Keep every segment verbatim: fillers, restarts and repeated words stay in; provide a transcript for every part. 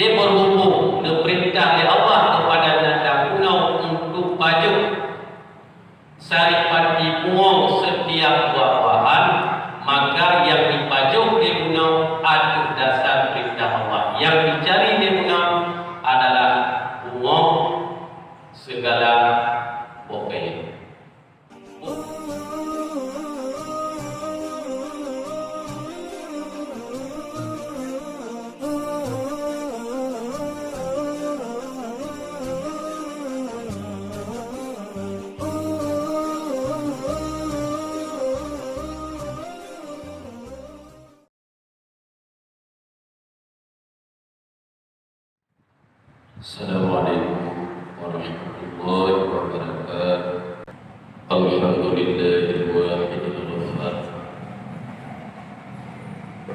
Berhubung neupeurintah lé Allah keupada binatang bunoe untuk pajoh saripati pungoe setiap buah-buahan, maka nyang jipajoh lé bunoe ateueh dasar peurintah Allah. Nyang jicari lé bunoe adalah pungoe segala boh kayèe. Assalamualaikum warahmatullahi wabarakatuh. Alhamdulillahil wahidil qahhar.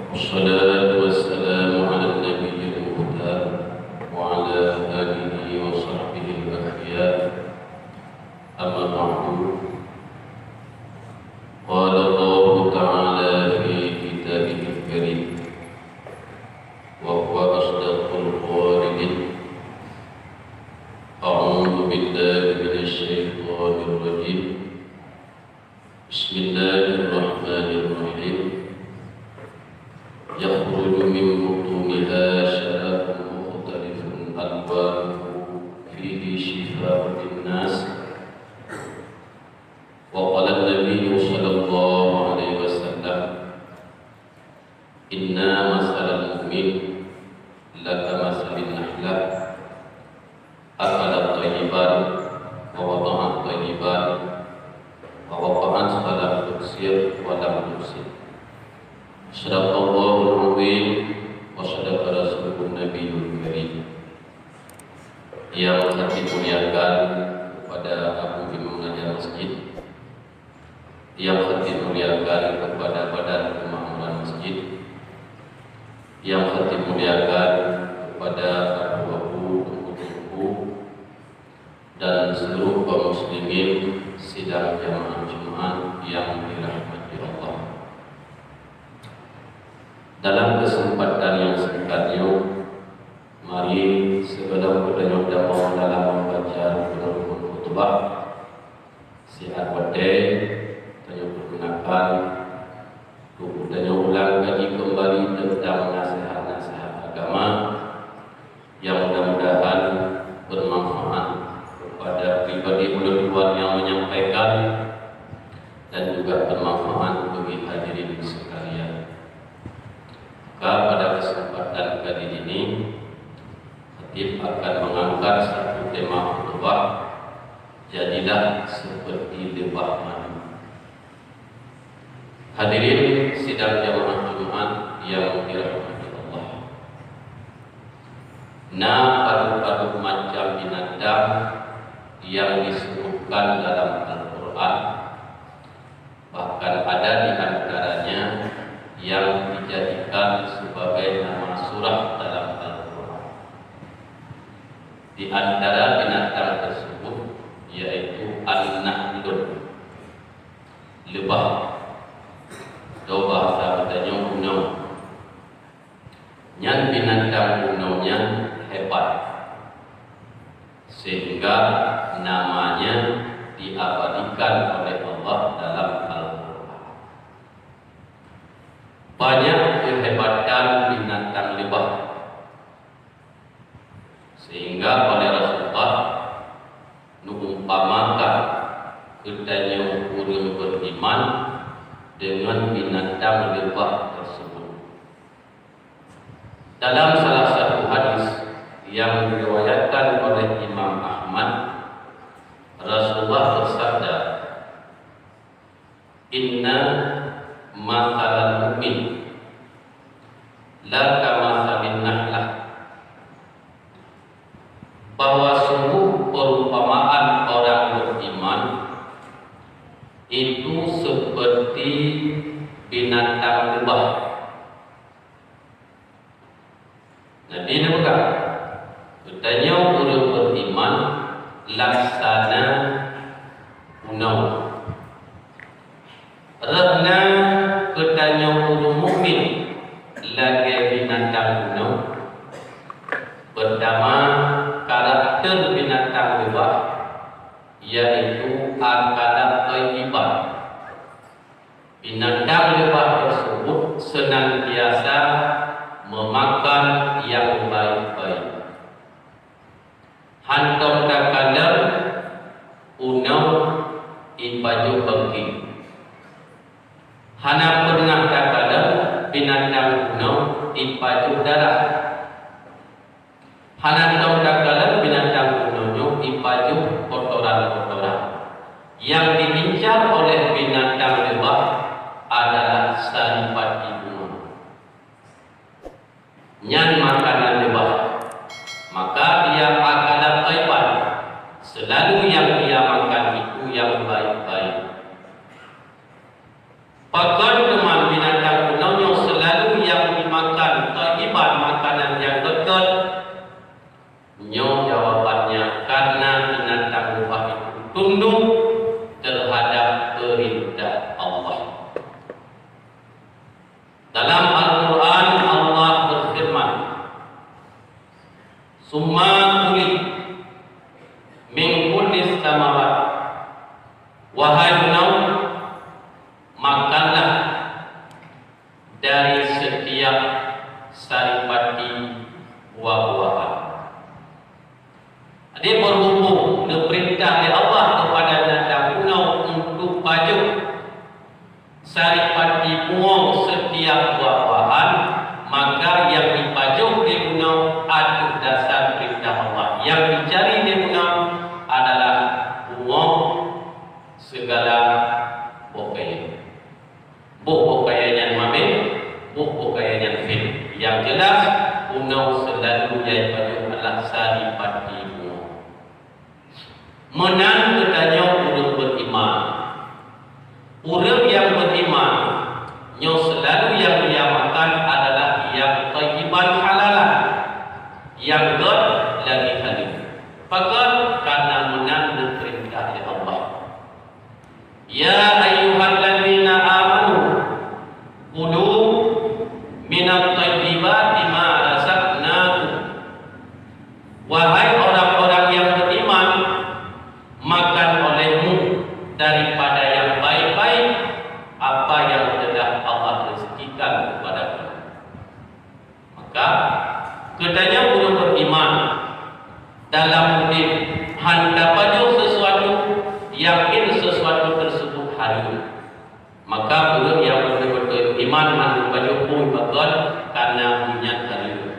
Wassalatu wassalamu ala nabiyil mukhtar wa ala alihi wa sahbihil akhyar. Amma ba'du. Qala Allahu ta'ala fi kitabihil karim, wa huwa asdaqul qailin. A'udzu billahi minasy syaithanir rajim. Bismillahirrahmanirrahim. Yakhruju min butuniha sharabun mukhtalifun alwanuhu fihi syifaa'un linnas. Wa qala an-nabiyyu sallallahu alaihi wasallam, "Inna masalal mu'min lakamasalin nahlah, akalat thayyiban, wa wada'at thayyiban, wa waqa'at falam tuksir wa lam tufsid." Shadaqallahul azim wa shadaqa rasuluhun nabiyyul karim. Yang khatib muliakan kepada Abu Imam Ngajar Masjid, yang khatib muliakan kepada Badan Kemakmuran Masjid, yang khatib muliakan kepada abu-abu, teungku-teungku, dan seluruh kaum muslimin sidang jamaah Jumat yang dirahmati Allah. Dalam kesempatan yang singkat nyoe, mari sebelum geutanyoe tamong dalam membaca rukun-rukun khutbah, siat watèe tanyoe pergunakan untuk geutanyoe ulang kaji kembali tentang nasihat-nasihat agama yang mudah-mudahan bermanfaat kepada pribadi ulôn tuan yang menyampaikan dan juga bermanfaat bagi hadirin sekalian. Maka pada kesempatan kali ini, khatib akan mengangkat satu tema khutbah, "Jadilah seperti lebah madu." Hadirin sidang jamaah Jumat yang dirahmati Allah. Na padub-padub macam binatang yang disebutkan dalam Al-Quran, bahkan ada di antaranya yang dijadikan sebagai nama surah dalam Al-Quran. Di antara binatang tersebut yaitu an-nahlun, lebah, atau bahasa geutanyoe bunoe. Nyan binatang bunoe nyan hebat, sehingga namanya diabadikan oleh Allah dalam Al-Quran. Banyak kehebatan binatang lebah, sehingga oleh Rasulullah neuumpamakan geutanyoe ureuëng beriman dengan binatang lebah tersebut. Dalam salah satu hadis yang diriwayatkan oleh Imam Ahmad, Rasulullah bersabda, "Inna masalal mu'min la kamasalin nahlah." Bahwa sungguh perumpamaan orang beriman itu seperti binatang lebah. Nabi neupeugah, "Geutanyoe ureuëng beriman laksana unoe." Reuhna geutanyoe ureuëng mukmin lagée binatang bunoe. Pertama, karakter binatang leubah, yaitu akalat thayyibah. Binatang leubah tersebut senantiasa memakan yang baik-baik. Hántom takalon unoe ipajoh baki. Hana pernah takalon binatang unoe ipajoh darah. Hana tom takalon binatang unoe nyoe ipajoh kotoran-kotoran. Yang diincar oleh binatang leubah adalah saripati bungoe. Nyan makanan leubah. Maka ia akalat thayyibah. Selalu yang ia makan itu yang baik-baik. Pakon teuma binatang unoe nyoe selalu nyang jimakan thayyiban, makanan nyang gét-gét? Nyoe jawabannya, karena binatang leubah itu tunduk terhadap perintah Allah. Dalam Al-Quran, Allah berfirman, "Summa kuli min kullis samawat." Wahai unoe, makanlah dari setiap saripati buah-buahan. Jadi, berhubung neupeurintah lé Allah kepada binatang unoe untuk pajoh saripati bungoe setiap buah-buahan, maka yang dipajoh lé unoe ateueh dasar peurintah Allah. Yang dicari lé unoe adalah bungoe segala boh kayèe. Boh-boh kayèe nyan mamet, boh-boh kayèe nyan phét. Nyang jeulaih, unoe seulalu jai pajoh adalah saripati bungoe. Meunan geutanyoe ureuëng beriman. Ureuëng nyang beriman, nyoe seulalu nyang ia makan adalah nyang thayyiban halalan, nyang gét lagi halal. Pakon? Karena meunan neupeurintah lé Allah. "Ya ayyuhalladzina amanu, kulu minat thayyibati ma razaqnakum." Wahai orang-orang yang beriman, makan olehmu daripada yang baik-baik apa yang telah Allah rezekikan kepada kamu. Maka, geutanyoe ureuëng beriman dalam udeb hán tapajoh sesuatu nyang in sesuatu tersebut hareuem. Maka, ureuëng nyang beutôi-beutôi iman hán geupajoh peue pakon karena buet nyan hareuem.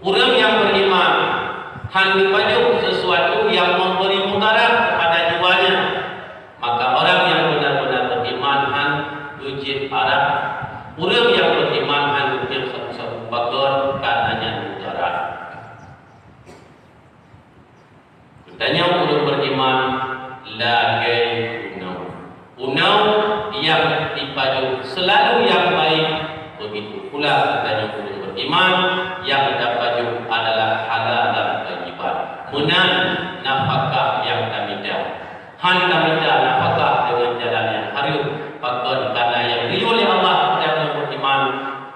Ureuëng nyang beriman hán geupajoh sesuatu nyang memberi mudarat kepada jiwanya. Maka orang yang benar-benar beriman hán geujieb arak. Ureuëng nyang beriman hán geujieb sabu-sabu pakon karena nyan mudarat. Geutanyoe ureuëng beriman lagèe unoe. Unoe nyang dipajoh seulalu nyang baik, begitu pula geutanyoe ureuëng beriman nyang tapajoh adalah halalan thayyiban. Meunan nafakah nyang tamita. Hán tamita nafakah deungon jalan nyang hareuem, pakon karena nyang geuyue lé Allah kepada ureuëng beriman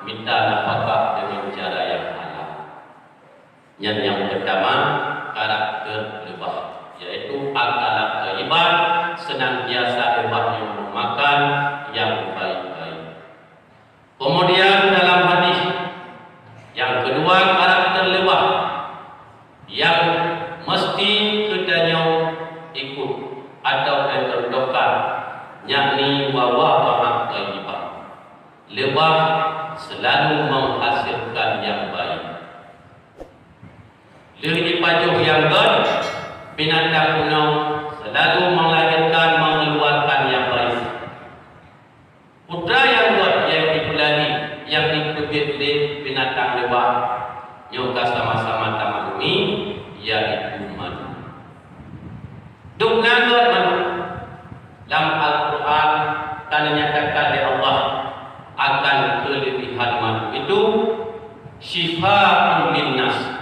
mita nafakah deungon cara nyang halal. Nyan nyang peurtama, karakter leubah, yaitu akalat thayyiban, seunantiasa leubah nyoe meumakan nyang baik-baik. Keumudian dalam hadis, nyang keudua, karakter leubah nyang meuseuti geutanyoe ikut atawa teucontohkan, yakni wa wa'adat thayyibah. Leubah seulalu menghasilkan nyang baik. Lheueh jipajoh nyang gét, binatang unoe seulalu melahirkan, mengeluarkan nyang baik. Putra nyang gét nyang jipeulari, nyang jiteubiet lé binatang leubah, nyoe ka sama-sama tamaklumi, yaitu madu. Dum na gét madu. Lam Al-Quran ka neunyatakan lé Allah akan keulebihan madu itu, "Syifaa'un linnas."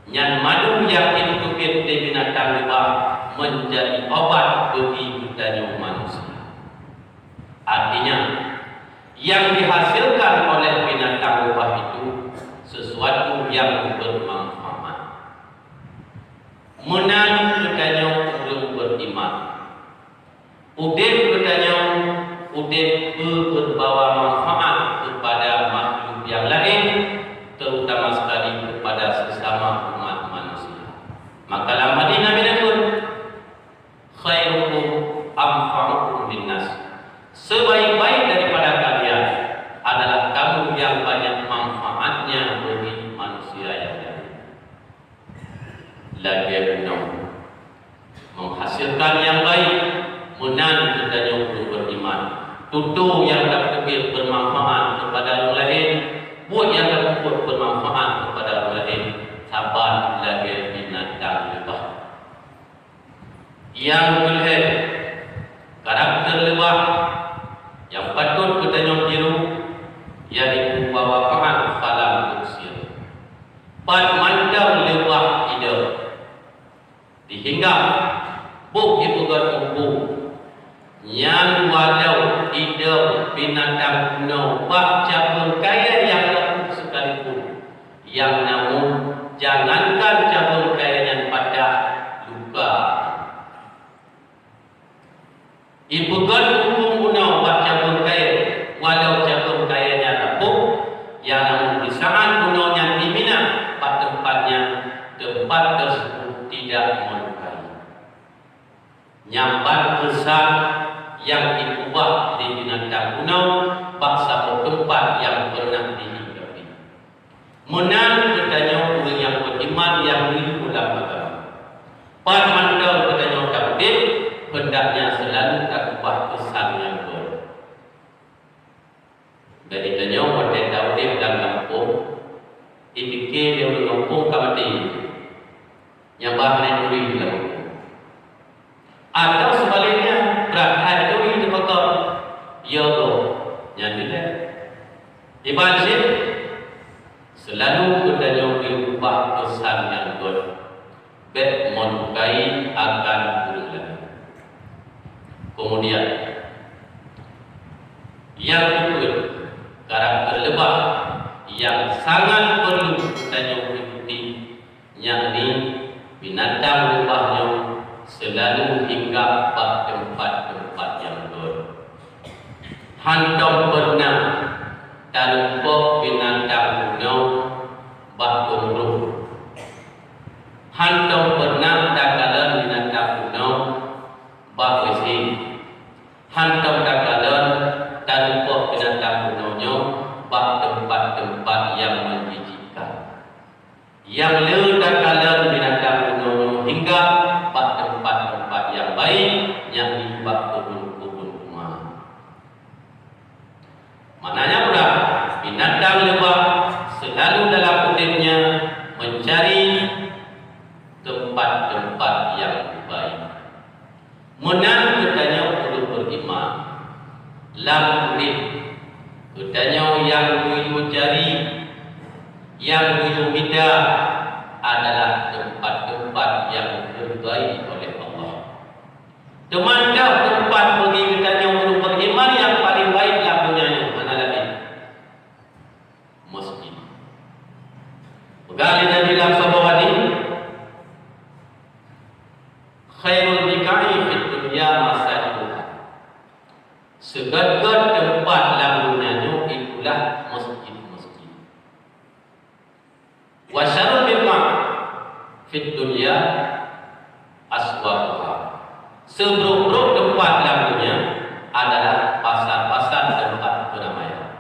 Nyan madu nyang jiteubiet lé binatang leubah meunjadi obat bagi geutanyoe manusia. Artinya, yang dihasilkan oleh binatang leubah itu sesuatu yang bermanfaat. Meunan geutanyoe ureuëng beriman. Udeb geutanyoe udeb beubawa manfaat kepada makhluk yang lain, terutama sekali kepada sesama umat manusia. Maka lam hadis Nabi neukheun, "Khairukum anfa'ukum linnas." Sebaik-baik daripada kalian adalah kamu yang banyak manfaatnya bagi manusia yang lain. Lagée bunoe menghasilkan yang baik, meunan geutanyoe ureuëng beriman. Tutoe nyang tapeubuet bermanfaat kepada orang lain, buet nyang tapeubuet bermanfaat kepada orang lain, saban lagée binatang leubah. Nyang keulhée, karakter leubah nyang patut geutanyoe tiru, yaitu wa waqa'at falam tuksir. Pat mantong leubah idong, dihinggab, boh jipeugét muphom. Nyan walau idong binatang bunoe bak cabeueng kayée nyang rapuh sekalipun, nyang namun jangankan cabeueng kayée nyan patah, luka. Ipeugét muphom bunoe bak cabeueng kayée, walau cabeueng kayée nyan rapuh, nyang namun disaát bunoe nyan imina bak teumpat nyan, teumpat tersebut tidak melukai. Nyan ban keusan nyang jiubah lé binatang bunoe bak saboh teumpat nyang peureunah jihinggapi. Meunan geutanyoe ureuëng nyang beriman nyang meunurot lam agama. Pat mantong geutanyoe taudeb, hendaknya seulalu takeubah keusan nyang gét. Jadi tanyoe watée taudeb lam gampông, ipike lé ureuëng gampông ka maté. Nyang bah hana turi lam gampông. Atau sebaliknya, brat hai turi teupakon, ya gob, nyan dilée. Iban cit, seulalu geutanyoe ubah keusan nyang gét. Bék meunukai akan ureuëng laén. Keumudian, nyang keupeuet, karakter leubah nyang sangat peurlu geutanyoe ikuti, yakni binatang leubah nyoe seulalu hinggab bak teumpat-teumpat nyang gét. Hántom peureunah tarumpok binatang bunoe bak keurueng. Hántom peureunah takalon binatang bunoe bak WC. Hántom takalon tarumpok binatang bunoe nyoe bak teumpat-teumpat nyang menjijikkan. Nyang le takalon binatang bunoe nyoe hinggab bak teumpat-teumpat nyang baik, yakni bak keubun-keubun kurma. Maknanya peue? Binatang leubah seulalu dalam udebnya meucari teumpat-teumpat nyang baik. Meunan geutanyoe ureuëng beriman, lam udeb geutanyoe nyang geuyue cari, nyang geuyue mita adalah teumpat-teumpat nyang geuridai oleh Allah. Teuma na teumpat bagi geutanyoe ureuëng beriman nyang paleng baik lam donya nyoe hana laén, meuseujid. Peugah lé Nabi lam saboh hadis, "Khairul biqa'i fid dunya masajiduha." Seugét-gét teumpat lam donya nyoe itulah meuseujid-meuseujid. "Wa syarrul biqa'i fid dunya aswaquha." Seubrok-brok teumpat lam donya adalah pasar-pasar teumpat keuramaian.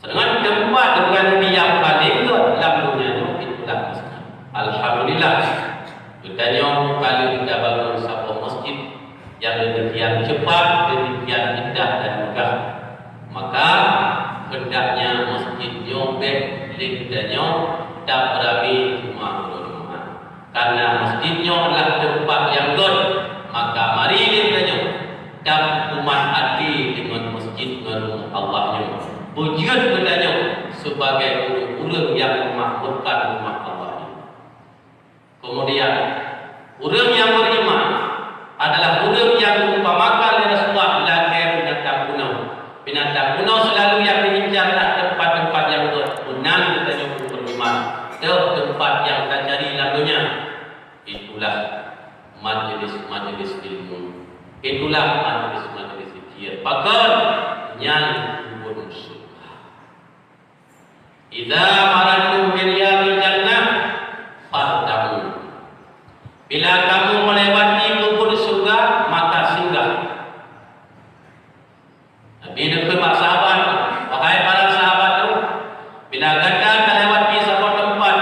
Sedangkan teumpat ureuëng nyang paleng gét lam donya nyoe itulah meuseujid. Alhamdulillah, geutanyoe ka lheueh tabangun saboh meuseujid nyang demikian cepat, demikian indah dan megah. Maka, hendaknya meuseujid nyoe bék lé geutanyoe tapeuramé rumoh ureuëng. Karena meuseujid nyoe adalah teumpat nyang gét, maka mari lé geutanyoe tapeukumat até deungon meuseujid ngon rumoh Allah nyoe. Beujeuet geutanyoe sibagai ureuëng-ureuëng nyang meumakmurkan rumoh Allah nyoe. Keumudian, ureuëng nyang beriman adalah ureuëng nyang geuumpamakan lé Rasulullah lagée binatang bunoe. Binatang bunoe seulalu nyang geuincar na teumpat-teumpat nyang gét, meunan geutanyoe ureuëng beriman Tempat nyang tacari lam donya, itulah majelis-majelis ilmu, itulah majelis-majelis zikir. Pakon? Nyan keubeuen syeuruga. "Idza marartum bi riyadil jannah fartahu." Bila kamu melewati kebun syeuruga, maka singgah. Nabi neukheun bak sahabat, "Wahai para sahabat lôn, bila gata talewati saboh teumpat,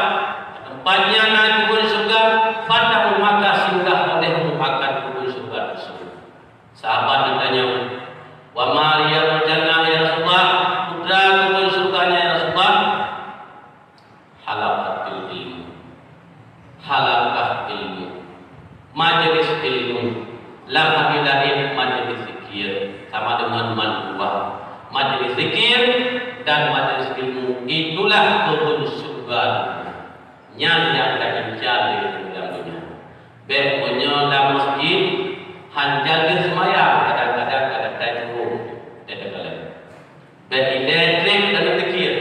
teumpat nyan na kebun syeuruga, fartahu, maka singgah olehmu akan kebun syeuruga tersebut." Sahabat geutanyong, "Wa ma riyadul jannah ya Rasulullah?" "Peue kebun syeuruga nyan ya Rasulullah?" "Halaqatul ilmu." Halaqah ilmu. Majelis ilmu. Lam hadis laén majelis zikir. Sama deungon mandua. Majelis zikir dan majelis ilmu itulah kebun syeuruga. Nyan nyang ka incar lé ureuëng lam donya. Bék meunyoe lam masjid han jaga seumayang, kadang-kadang ka gata jurông, teuka laén. Bék ilée treb dan zikir,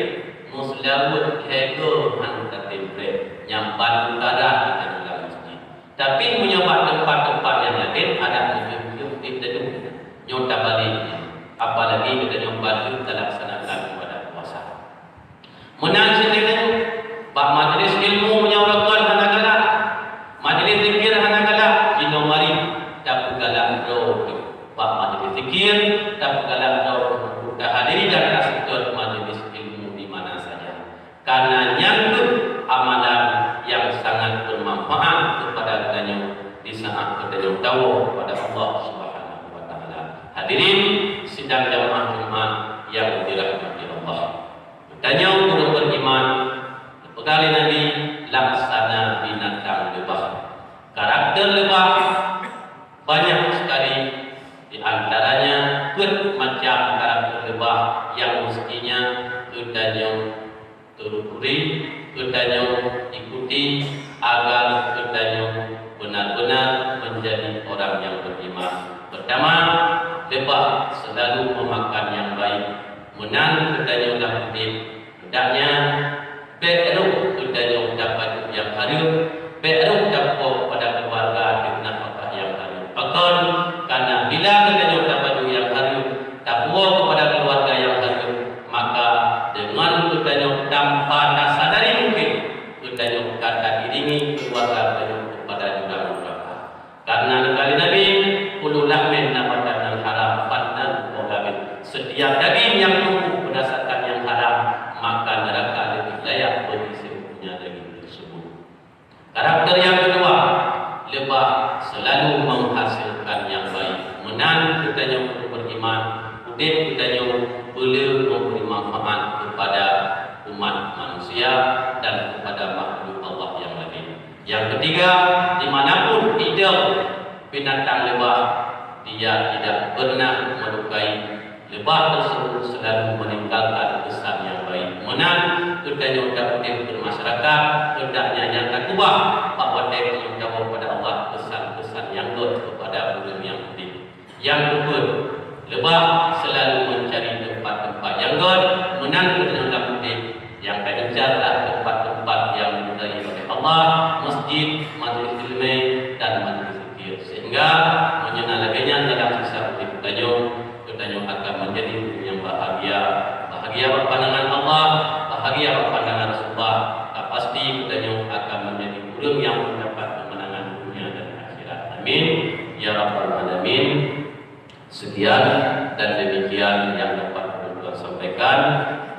meuseulaweuet lhée goe han tatem treb, nyang ban utara gata lam masjid. Tapi meunyoe bak teumpat-teumpat nyang laén, adak meujeuet-jeuet udeb teungoh, nyoe tabalek, apalagi geutanyoe bacut talaksanakan ibadah puasa. Meunan cit lagée nyoe, bak majelis ilmu meunyoe rukon hana galak, majelis zikir hana galak, jinoe mari tapeugalak droe teuh. Bak majelis zikir tapeugalak droe teuh, tahadiri dan taseutôt majelis ilmu di mana saja. Karena nyan kheueh amalan nyang sangat bermanfaat kepada geutanyoe di saat geutanyoe tawoe kepada Allah Subhanahu wa Taala. Hadirin sidang jamaah Jumat yang dirahmati Allah. Geutanyoe ureuëng beriman, geupeugah lé Nabi, laksana binatang leubah. Karakter leubah banyak sekali, di antaranya peuet macam karakter leubah yang mestinya geutanyoe teuturi, geutanyoe ikuti, agar geutanyoe benar-benar menjadi orang yang beriman. Pertama, leubah selalu memakan yang baik. Meunan geutanyoe lam udeb, hendaknya bék rôh geutanyoe tapajoh nyang hareuem, bék rôh tapuwoe kepada keuluwarga deungon nafakah nyang hareuem. Pakon? Karena bila geutanyoe tapajoh nyang hareuem, tapuwoe kepada keuluwarga nyang hareuem, maka deungon geutanyoe tanpa tasadari mungkin, geutanyoe ka tairingi keuluwarga geutanyoe kepada jurang neuraka. Karena neukalon Nabi, "Kullu lahmin nabata minal haram, fannaru awla bih." Setiap daging yang tumbuh berdasarkan yang haram, maka neraka lebih layak bagi sepenuhnya daging tersebut. Karakter yang kedua, leubah selalu menghasilkan yang baik. Meunan geutanyoe ureuëng beriman, udeb geutanyoe peuleueh memberi manfaat kepada umat manusia dan kepada makhluk Allah yang lain. Yang ketiga, dimanapun idong binatang leubah, dia tidak pernah melukai. Leubah tersebut selalu meninggalkan kesan yang baik. Meunan geutanyoe taudeb keu masyarakat, hendaknya nyang takeubah bak watée geutanyoe tawoe kepada Allah kesan-kesan nyang gét kepada ureuëng nyang udeb. Nyang keupeuet, leubah selalu mencari tempat-tempat nyang gét. Meunan geutanyoe lam udeb, nyang ka incar adalah tempat-tempat nyang diridai oleh Allah, masjid, majlis ilmu, dan majlis zikir. Sehingga meunyoe na lagée nyan dalam sisa udeb geutanyoe, geutanyoe akan menjadi ureuëng nyang bahagia, bahagia bak pandangan Allah, bahagia bak pandangan Rasulullah. Ka pasti geutanyoe akan menjadi ureuëng nyang mendapat kemenangan dunia dan akhirat. Amin ya rabbal alamin. Sekian dan demikian yang dapat ulôn tuan sampaikan.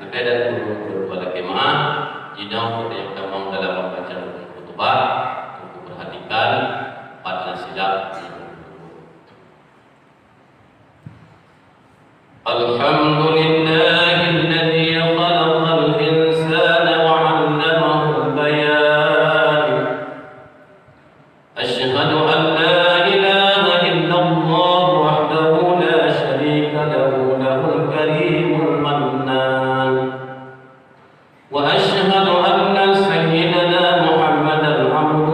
Leubeh dan kureueng ulôn tuan lakée meu'ah. Jinoe geutanyoe tamong dalam membaca buku khutbah, buku perhatikan, pat na silap. الحمد لله الذي خلق الإنسان وعلمه البيان. أشهد أن لا إله إلا الله وحده لا شريك له، له الكريم المنان. وأشهد أن سيدنا محمدا عبده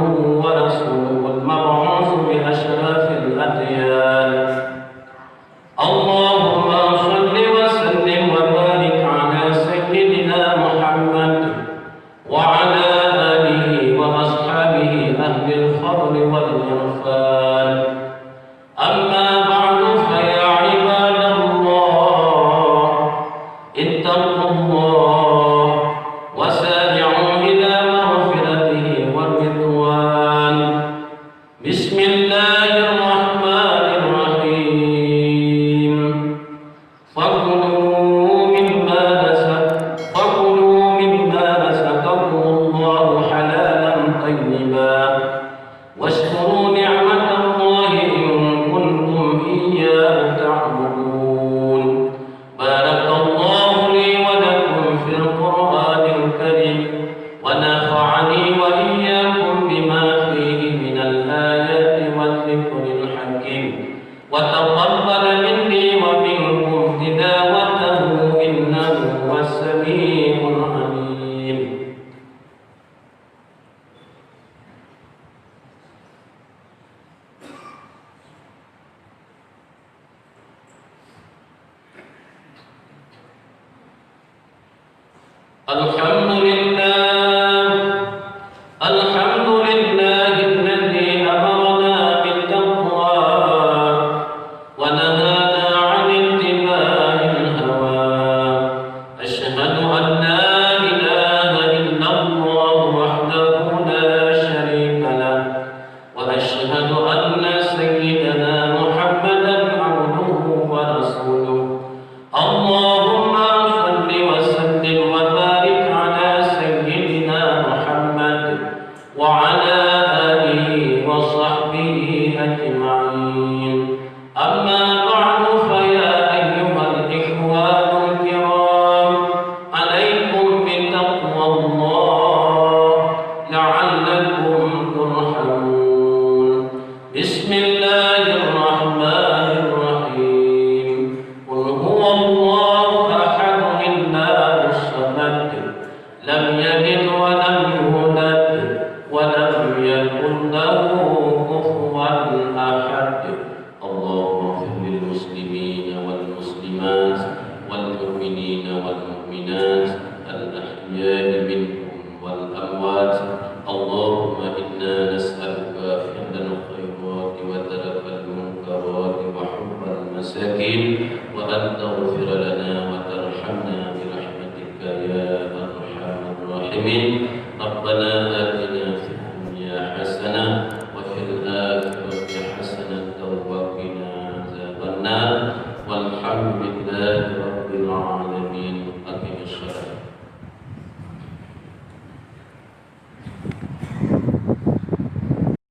بالفضل والإحسان. أما بعد، فيا عباد الله، اتقوا الله وسارعوا إلى مغفرته ورضوانه. بسم الله الرحمن الرحيم. فكلوا مما رزق-، فكلوا مما رزقكم الله حلالا طيبا واشكروا نعمة الله إن كنتم إياه تعبدون. بارك الله لي ولكم في القرآن الكريم، ونفعني وإياكم بما فيه من الآيات والذكر الحكيم، وتقبل مني ومنكم تلاوته إنه هو السميع العليم. الحمد لله. الحمد لله الذي أمرنا بالتقوى ونهانا عن اتباع الهوى. أشهد أن لا إله إلا الله وحده لا شريك له، وأشهد أن سيدنا محمدا عبده ورسوله. اللهم صل وسلم وبارك على سيدنا محمد وعلى آله وصحبه أجمعين. أما بعد، فيا أيها الإخوان الكرام، عليكم بتقوى الله لعلكم ترحمون. بسم الله الرحمن الرحيم. قل هو الله أحد، الله الصمد، لم يلد ولم يولد، ولم يكن له كفوا أحد. اللهم اغفر للمسلمين والمسلمات والمؤمنين والمؤمنات الأحياء منهم والأموات. اللهم إنا نسألك فعل الخيرات وترك المنكرات وحب المساكين، وأن تغفر لنا وترحمنا برحمتك يا أرحم الراحمين. ربنا آتنا